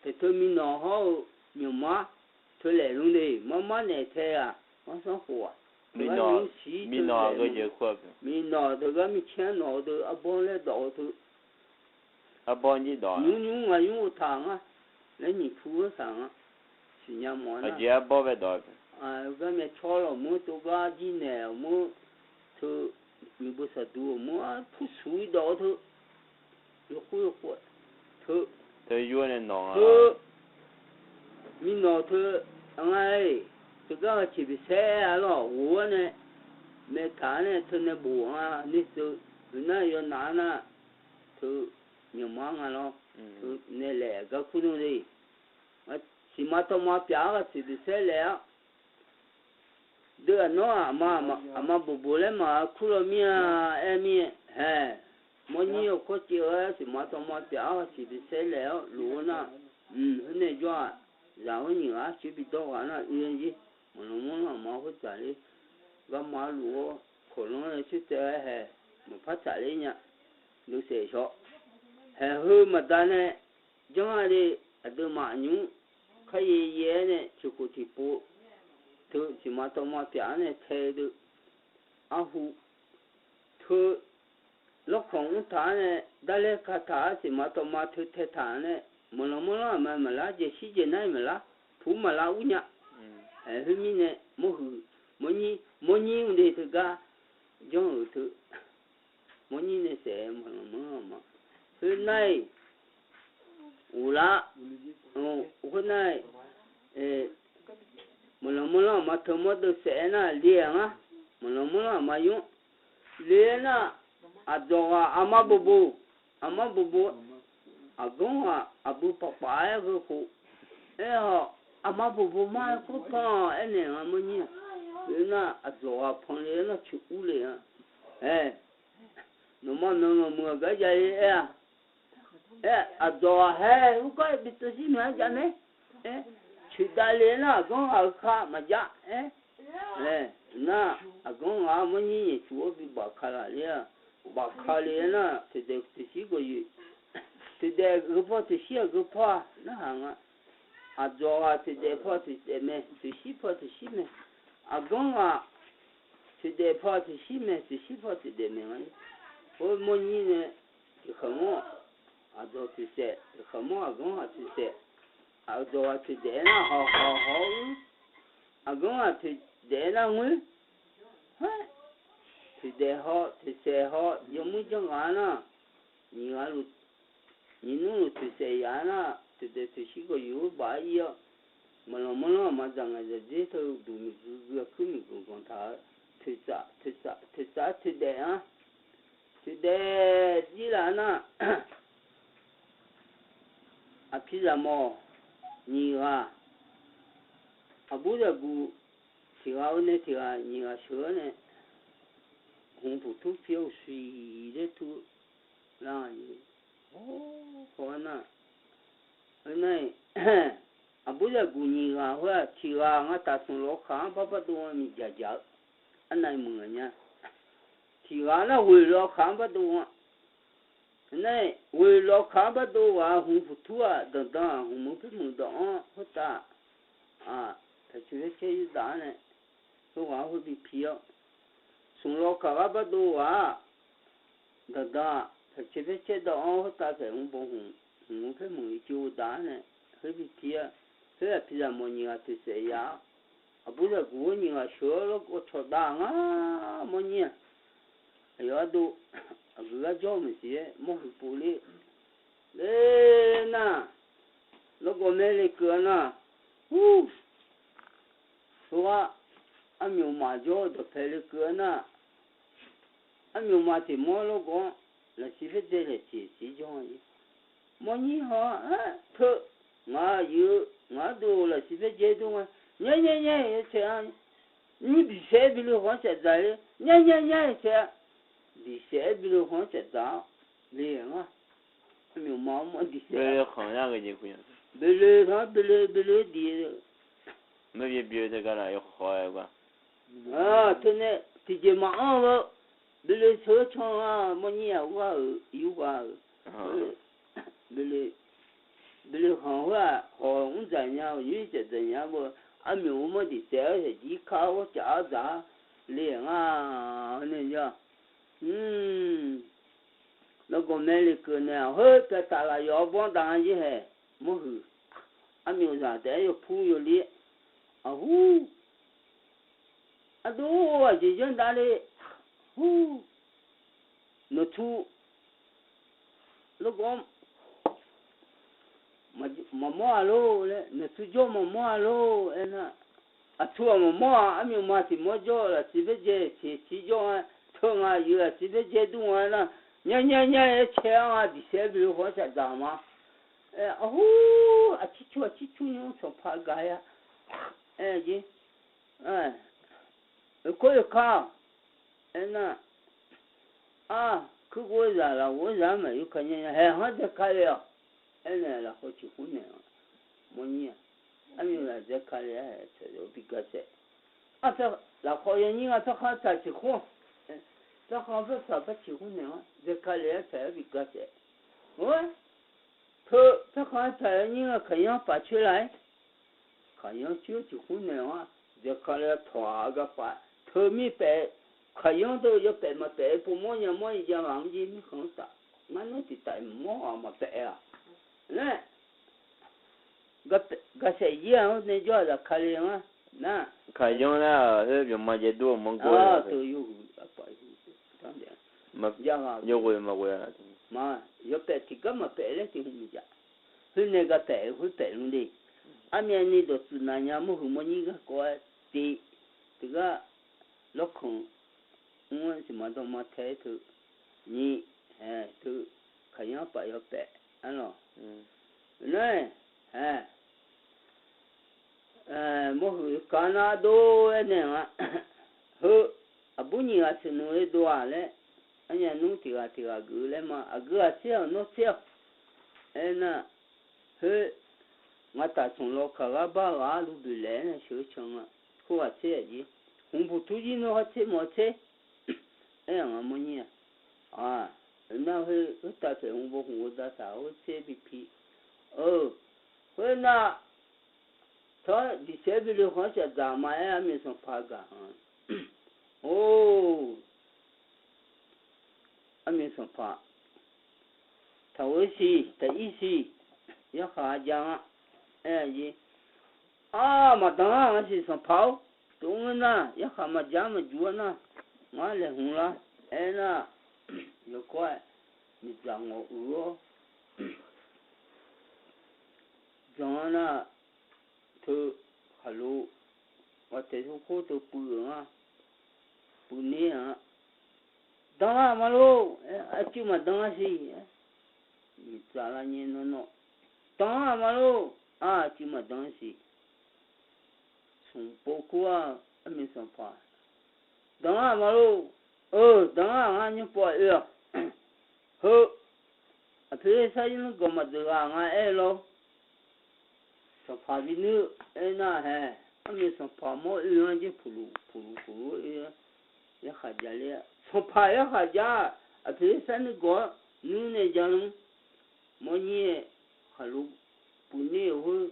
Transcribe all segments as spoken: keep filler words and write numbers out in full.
Teuteu minawq hawr-eu nymq mar teu laef lmr de, mar mar naeq tae-aq, mar sanr khof-aq, teugar nymq mr siq teu laef, minawq teugar mircaer nawq-eu deuq arbawr laer dawq-eu teu, nymq nymq ngaq nymr-eu taq ngar laer nyiq pu-aer taq ngar siqnya mawf-a nar, garmyav cawr lawq mur tov gar jir naeq-awq mur, teu nyiq beu saqduq-awq mur-a pusuq-ir dawq-eu teu, yawkhof yawkhof teu, teu, minawq teu, ngar-iq, teugar ghaq ciq bifsaer-a lawq ghof-awr nae, maeqtaq-anr nae teu nae bof-a, nuiseuq huiqnar yawnaf-anr nar, teu nymq mar nga lawr, teu nae laef gar kur nmr de. Siqma tawma pyaf-awr ghaq ciq bifsaer laef-awr, deuv aqnawr-aq, aqma bof bof laer maqha kur law mir-a, aer mir-aer haeq, mawrnyir-awq kawrcaev-aer siqma tawma pyaf-awr ghaq ciq bifsaer laef-awr lof-aer nar, mq, khoernae jawr-aq, zaq-anr nyiq ghaq coer bidawr ghaq nar oe-anr jir, maqlanq manrlanr aqma khoerdzaq ler, garma luf-awr kawqlanr-aer coer taev-aer haeq, maqpar tsaf ler nya, deuv saef shawr, haeq heu maqda nae, janr-a le, aqduimaf nymq mr kharyaer yaer-aer nae tiqkhof tiqpov teu siqma tawma pyaf-anr nae tae-eu deuq, arhu teu lawrkawq mr taq-anr nae, darlaer kataq-awr siqma tawma teu tae taq-anr nae, maqlanq manrlanr aqma maqlar, jaeqshir jaeqnar-iq maqlar, puq maqlar ur nya. Aer, khoermirnae mawrhuiq, mawrnyir, mawrnyir mr de teugar janr-euq teu, mawrnyir nae saef-aer maqlanq manrlanr aqma, khoernar-iq, uqlar, khoernar-iq, maqlanq manrlanr aqma teumawr deuv saef-aer nar le-aq ngar, maqlanq manrlanr aqma yur le-aer nar, aqdzawq ghaq aqma bof bof, aqma bof bof, aqganr ghaq aqbui paqpaf-aer heukhof, aer-awq, aqma bof bof mar-aer kawrkanr-awq aernaeq nga mawrnyir-aq, le nar aqdzawq ghaq pan le-aer nar cuq ur le-a, aer, nawqma maqmuiq-aq gar jav-ir aer-a, aer, aqdzawq ghaq haer-eu gar bi teuv shir maeq-aer jav mae, aer, coeqdav le-aer nar aqganr ghaq-eu kar maqjav aer, aer, nar, aqganr ghaq-awr mawrnyir nyaeq cuq-awr bi bafka laf ler-a, bafka le-aer nar toeqdaef toeqshir gawqyoeq, toeqdaef geupaw toeqshir-aq geupaw-a narhaq nga, aqdzawq ghaq toeqdaef paw toeqdaef mae, toeqshir paw toeqshir mae, aqganr ghaq toeqdaef paw toeqshir mae, toeqshir paw toeqdaef mae nga. Khoer mawrnyir nae tiqkhanq mawr, aqdzawq toeqsaef, tiqkhanq mawr aqganr ghaq toeqsaef, aqdzawq ghaq toeqdaef-aer nar hawq hawq hawq-awr, aqganr ghaq toeqdaef-aer nar ngoer, toeqdaef haw toeqsaef haw yawmuir janrghaq-a nar, nyiq ghaq luf, nyiq nmr luf toeqsaef yaf-aer nar, toeqdaef toeqshir gawqyoeq-aer baf-aer ir-awr, maqlanq manrlanr aqma dzaq ngaeq dzaq dzer teu duq miqgui gui-a kuir miqganq ganq taq-eu, toeqtsaf toeqtsaf toeqtsaf-aer toeqdaef-anr, toeqdaef jir laf-aer nar, aqpiq zaqmawf nyiq ghaq, aqbur zaqguq tiq ghaq-eu nae tiq ghaq nyiq ghaq sheuq-awr nae, hmq puq tur pi-awr uqshiq laer tur lar-a, hawr-aer nar, heunar-iq, aqbur zaqguq nyiq ghaq khoer-aq tiq ghaq ngar taf smq lawq kaq-anr bar bardov-a miqdzaq dzaq-eu, arnav muiq-a nya. Tiq ghaq nar ghoeq lawq kaq-anr bardov-a. Nar-iq ghoeq lawq kaq-anr bardov ghaq-aq hmq puq tur-aq danqdan-aq hmq meuq puir muiq dawq-anr khoertav, taqcoeq yaer caer yurdaf-anr nae, heughaq-anr khoer bi pi-awr, smq lawq kaq ghaq bardov ghaq-aq, danqdan-aq taqcoeq yaer caer dawq-anr khoertav taef hmq baw hmq, hmq meuq puir muiq ircuf daf-anr nae, khoer bi pi-awr, khoer aqpiq zaqmawf nyiq ghaq toeqsaef yaf-awr, aqbur zaqguq-anr nyiq ghaq sheuq-awr lawrgawv cawq dav ngar mawrnyir-aq, aqyawf ardov, aqgeu gar jawr-eu maeqsiq-aer mawrhuiq pov ler, ler nar, lawrgawv maer le keuv-a nar, ur, heughaq, armyawfmaf jawr-eu dawqpae le keuv-a nar, armyawfmaf tiq mawr lawrgawv-anr lafsiq paer dzae laeq tiq siq jawr-a, mawrnyir haw-a, teu, ngaq-euq yif-eu ngaq ardov lafsiq paer dzae dur nga, nyaer nyaer nyaer-aer taef-a, nymr diqsaef-aer bi le haw-anr caf dzaq-ir, nyaer nyaer nyaer-aer taef-a, diqsaef-aer bi le haw-anr caf dzaq-awr le-a ngar, armyawfmaf-anr mawr diqsaef, bele khanq nar ghae jeq, bele khanq-anr bele bele diq, teu nae tiqjeq maqanr-eu, bele sheuq-eu can-a mawrnyir-aq ur ghaq-euq yur ghaq-euq, bele Bile khanq khoer-aq, hawq mr dzaq nya-eu nymr caev dzaq nya beu, armyawf-eu mawr diq taef-aer saeqjir kar-awr caf-awr dzaq-a le nga. Nae ja, lawrgawq mae le keuv naeq-aq, khoer pyaq taf laf yawf-awr bawr dav-a jer haeq, mawrhuiq, armyawf zaq taef-aer yawpur yawlir, aqhur, aqdui aqjeq janr dav le, hur, nawqtsu lawrgawv maqmawr-a lor laer, nawqtsu jawr maqmawr-a lor aernar, aqtsu-aq maqmawr-a, armyawf ma tiq mawr jawr laftsiq baer dzae tiq tiq jawr-a, teu nga yoeq laftsiq baer dzae dur nga aernar, nya nya nya-aer cae-a nga, diqsaer bile khawf-anr shaqdzaq ma. Aqhur, aqcir cur aqcir cur nymr sanqpaq gaq-a, aer-a jer. Oekawr oekar-awq. Aernar, ar, kuirghof-aer zaq lafghof-aer zaq-anr maqyur ka nya nya haeq, hanr dzaeka le-awq. Aernaeq lafkhawf ciqkhmr naeq-a, mawrnyir-aq, armyawf zaq dzaeka le-aer haeq, tsaq-eu bi ga saef. Ar, lafkhawf yawnyir nga, paerkhanr taq ciqkhmr, paerkhanr paertaq paer ciqkhmr naeq-anr dzaeka le-aer tsaq-eu bi ga saef. Or, teu paerkhanr-anr taq-eu nyir-a, kaqyanr paf coer laf-aer, kaqyanr coer ciqkhmr naeq-anr dzaeka le-aer tawq-aq, gar paf teu mirpaef, kaqyanr deuq yawpaef maqpaef-eu povmawr nya mawr-ir jav ghaq-anr jer mirkhanq-anr taf. Ngar nar tiqtaf-iq mawr-aq maqpaef-a laer, ga saef jir-aq, nae jawr-aq zaqkale-anr nar, kaqyanr nar-aq, khoer byaqma jaev dur-eu mawr gor-a, yawghoe maqghoe-a. Yawpaef tiqgar maqpaef laer tiq hmq maqjav. Khoer nae ga paef-eu khoer paef lmr de. Armyavni dawqtsuif navnya mawrhuiq mawrnyir garkawv-aer te, tiqgar lawrkanq mr-aer siqma dawqma tae-aer teu, nyi, haeq teu, kaqyanr paf yawpaef arlawq. Nar-aer, haeq, mawrhuiq kaq nar dov-aer naeq-a. Heu, aqbur nyiq ghaq sheuqnmq-eu dov-aq laer, arnyaf nmr tiq ghaq tiq ghaq geuf-eu laer ma, aqgeu ghaq tser-awq, nawr tser-awq. Aernar, khoer, ngaq taf tsanq law kaq ghar bar ghaq-ar luf boeq laef-aer nae sheuq-eu can nga. Khoerghaq tser-aq jir, hmqbuq tur jir nawr khar tser mawf tser. Aer-aq nga mawrnyir-aq, aq, nar khoer khoertav paeq hmq baw hmq-eu da taq khoer tser bi pi. Eu, khoernar, tawr diqsaer bi le khanq-anr shaqdzaq ma aer, armyawf sanqpaq gaq-a. Or, armyawf sanqpaq, taqghoer siq taqir siq, yarkhaq jav-a, aer-a jir. Ar, maqdan-ar nga siq sanqpaq-or, tov ngeur nar yarkhaq maqjav maqjuq-ar nar, ngar laeqhmq lar, aernar, yawkawr-aer miqdzaq ngawq uiq-awr jan-ar nar, teu khaqlo ghaqtaeq surkhov teu puiv-euq nga, puiv ner-a, dan-ar ma lor, aqcuiv maqdan-ar siq, miqdzaq lavnyae nawr nawr, dan-ar ma lor, aqcuiv maqdan-ar siq, smq pov kur-ar, armyawf sanqpaq, dan-ar ma lor, eu, dan-ar ngar nymr pov-a oe-awq, heu, aqpoeq sar yur nmr gawq maqdeuq ghaq nga aer lor. Sanqpaq bi nuir-eu aernar hae, armyawf sanqpaq mawr oe-anr jer puqluq puqluq puqluq-aer oe-anr, yarkhaq jav ler-a. Sanqpaq yarkhaq jar-aq, aqpoeq sar nuir gawq-anr nuir nae jan-anr, mawrnyir-aer khaqlo puiv ner-euq khoer,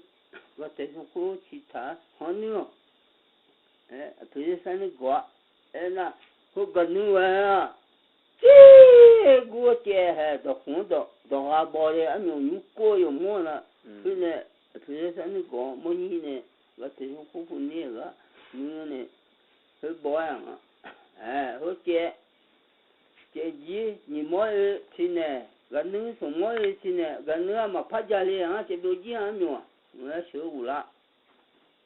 ghaqtaeq surkhov ciqtaq-ar han nuir-awq. Aer, aqpoeq sar nuir gawq-a. Aernar, khoergaq nuir ghae-a. Tser gur-aer caev hae, dawqkhmq-anr dawq dawqgha baw le, armyawf nymr kur-eu yawqmawr-a nar, khoer nae aqpoeq sar nuir gawq-anr mawrnyir nae ghaqtaeq surkhov puiv ner-euq gar nuir nae, khoer baw-aer-aq nga. Aer, khoer caev caev jir nyiq mawr oe tiqnaeq, ghaq nuir smq mawr oe tiqnaeq, ghaq nuir-aq maqpar ja le-a, ngar caev byovjir-a armyawf-aq, mq-aer sheuq-eu ghoflar.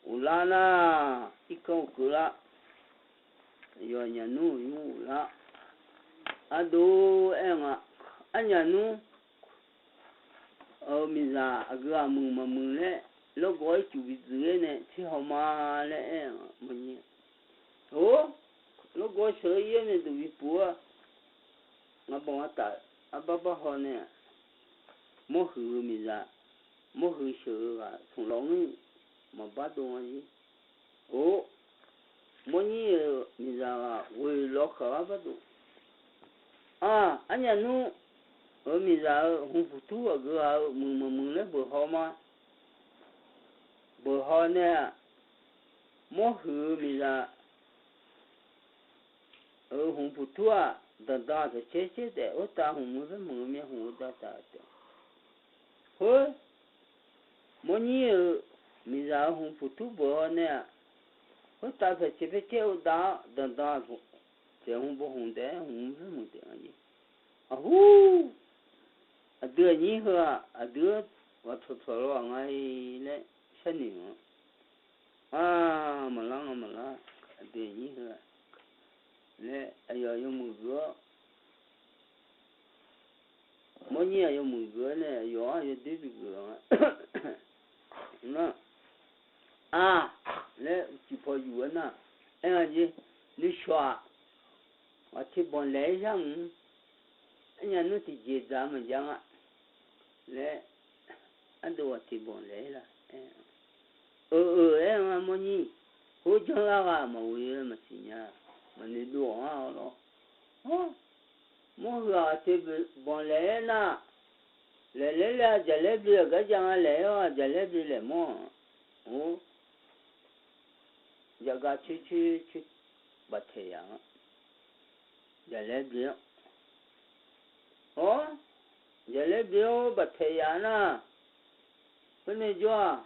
Ghoflar nar, irkanr uqkeuv lar. Yawqnyaf nmr-euq nymr ghoflar. Ardov aer nga, arnyaf nmr-eu miqzaq aqgeu aqmuiq maqmuiq laer, lawrgawv ircuf bi dzuif-aer nae tser haw ma laer aer-a mawrnyir. Or, lawrgawv sheuq-eu ir-aer nae duq bi puq-a. Ngaq bawq ngaq taf arbar bar haw nae, mawrhuiq-eu miqzaq, mawrhuiq sheuq-eu ghaq smq lawq ngeur maqbar dov nga jir. Or, mawrnyir-euq miqzaq ghaq ghoeq lawq kaq-ar bardov. Aq, arnyaf nmr Heu miqzaq-euq hmq puqtur aqgeu ghaq-eu muiq maqmuiq laer beuq haw ma. Beuq haw nae-aq, mawrhuiq-eu miqzaq-euq hmq puqtur-aq, danqdan-aq, pyaqcaer caer taef khoertav hmq muiq paer muiq-eu myavhmq-eu dawqtaq taef. Khoer, mawrnyir-euq miqzaq-euq hmq puqtur beuq haw nae-aq, khoertav pyaqcaer paer caer-eu dav-awr danqdan-aq, pyaq hmq bo hmq taef-aer hmq muiq paer muiq taef-a jeq. Aqhur, aqdui aqnyir heu-aq, aqdui-anr ghaqtawq tawq law-aq nga-i laer sharnoeq-anr, a, maqlar nga maqlar, aqdui aqnyir heu-aq laer aqyawf yawmuiq geuf-awr, mawrnyir-aq yawmuiq geuf-awr nae aqyawf-anr yawdoer bigeuf-a nga. Nar, a, laer uqcif paw yuf-aer nar, aer nga jeq, nuishawq-aq, ghaqteq banq laeq-aer yar mq, arnya nmr tiqjeq dzaq maqjav nga laer, ardov ghaqteq banq laeq-aer la aer-a. Euq euq aer nga mawrnyir, khoer janrlar ghaq maqghoe-eu maqsiq nya, maqnoeq dov-awq-a lawr. Mawrhuiq-aq ghaqteq banq laeq-aer nar, laeq laer laer-a jaqlaer ble-aq gar jav nga laeq-aer-awr jaqlaer ble laeq mawr-aq, or, jaqgav coer coer coer baftaeq yaf-a. Jaqlaer ble-anr, or, jaqlaer ble-anr baftaeq yaf nar, khoernae jawr-aq,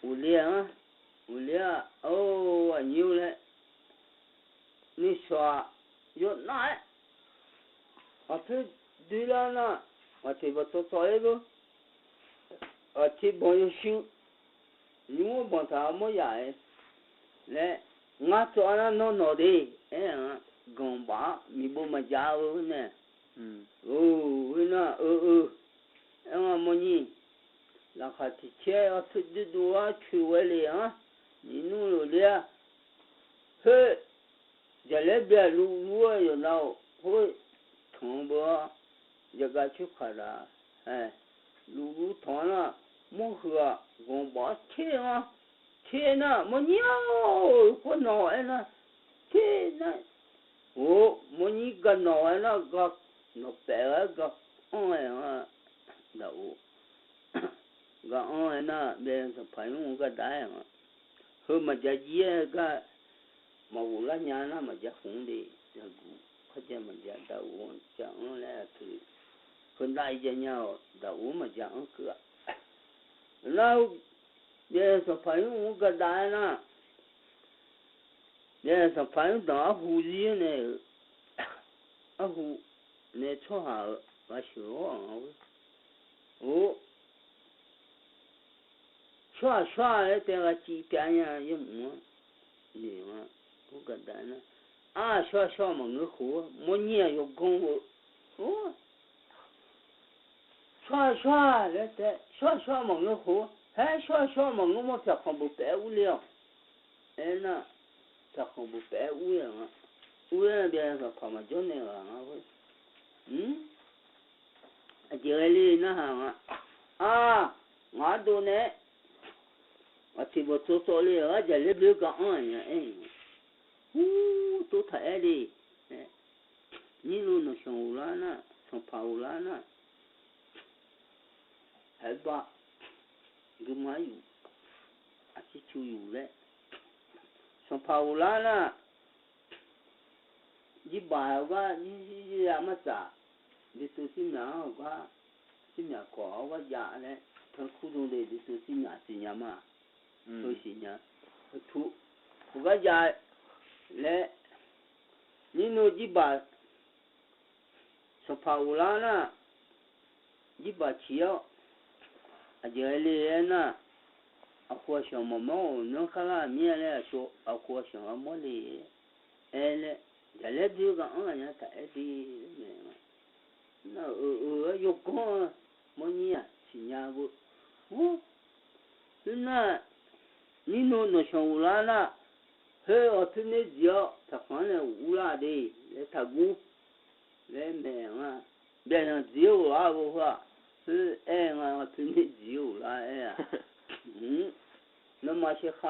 uqle-anr, uqle-aq, or, aqnyir-or laer, nuishawq-aq, yawnar-aer, aqpoer doerlar nar, ghaqteq banq tsawv tsawv-aer lor, ghaqteq banq yawshuir, nymr-anr banq taq-awr mawr yaf-aer laer, ngar tsawv-a nar nawr nawq de, aer-a, ganq baf-awr miqbov maqjav-eu nae, or, khoernar, eu eu, aer nga mawrnyir, laqkhaq tiq caer aqpoer doerdov-awr coeq ghae le-anr, nyiq nmr lof ler-a, khoer, jaqlaer ble-aq luvluv-aer yawqnav-awq khoer, tanq-eu beu-awr, jaqgav coer kaq daq, luvluv tanq-anr nar, mawrhuiq-aq ganq baf-awr ter-anr, ter nar mawrnyir-or, khoer nawq aer nar, ter nar, or, mawrnyir ga nawq aer nar, ga nawq paef-aer ga anr-aer-anr, daq-or, ga anr-aer nar, byav sanqpaq nymr gar dav-aer-anr, heu maqjav jir-aer gar, maqghof lar nya nar maqjav khmq-anr de, zaqguq kharjav maqjav daq-or-anr jav-anr laer aqpoeq, heu nav-ir jav nya-awq daq-or maqjav anr keuv-a. Nar-eu, byav sanqpaq nymr gar dav-aer nar, byav sanqpaq nymr danq arhu zir-aer nae-euq, arhu nae tsawrhaq-euq ghaq sheuq-awr-anr, or, tsawrhaq shawr-a laer taef ghaq civ pyav nya yawmuiq-anr noeq-a, or gaqda nar, ar shawr-a shawr-a maqngeur khof-awr mawrnyir-aq yawganr-eu, or, shawr-a shawr-a laer taef, shawr-a shawr-a maqngeur khof-awr, haer shawr-a shawr-a maqngeur mawr pyaq khanq bof paef-aer urler-awq. Aernar, pyaq khanq bof paef-aer ur-aer-anr, ur-aer byav sanqpaq maqjawr naeq ghaq nga khoer. Aqjeq ghae le narhaq nga. Ar, ngaq ardov nae-aer, aqtiq bawq tsawv tsawv le-awr jaqlaer ble-eu gar anr-aq nya aer-a. Ur, tov taq aer le. Nyir lo nawq sanq ghoflar nar, sanqpaq ghoflar nar, aerba, guima yuf, aqcir cu yuf laer, sanqpaq ghoflar nar, jirbaq-eu gar, jirzir-a marsaq, deuqtov sirmyaq-anr gar, sirmyaq kawq-awr gar jav laer, tanqkur dm de deuqtov sirmyaq siqnya ma. Heu siqnya, heu tov, heugar jav laer, nyir lo jirbaq, sanqpaq ghoflar nar, jirbaq ciq-awr, aqjeq ghae le-aer nar, aqkhof aqshanq maqmawr-euq nanr kar lar mir-a laer aqkhof aqshanq-anr mawr le-aer laer, jaqlaer ble-eu gar anr ghaq nya taq aer de laer mae. Nar-euq eu-eu-aer yawganr-eu mawrnyir-aq siqnya beu. Khoernar, nyir lo nawq sanq ghoflar nar, khoer aqtoer ner dziq-awr taqkhanq-anr nae urlar de laer taqguv laer mae nga. Byaqzanq dziq-eu ghoflar-eu heu-aq, khoer aer nga, aqtoer ner dziq-eu ghoflar aer-a. Nawmaf sheuq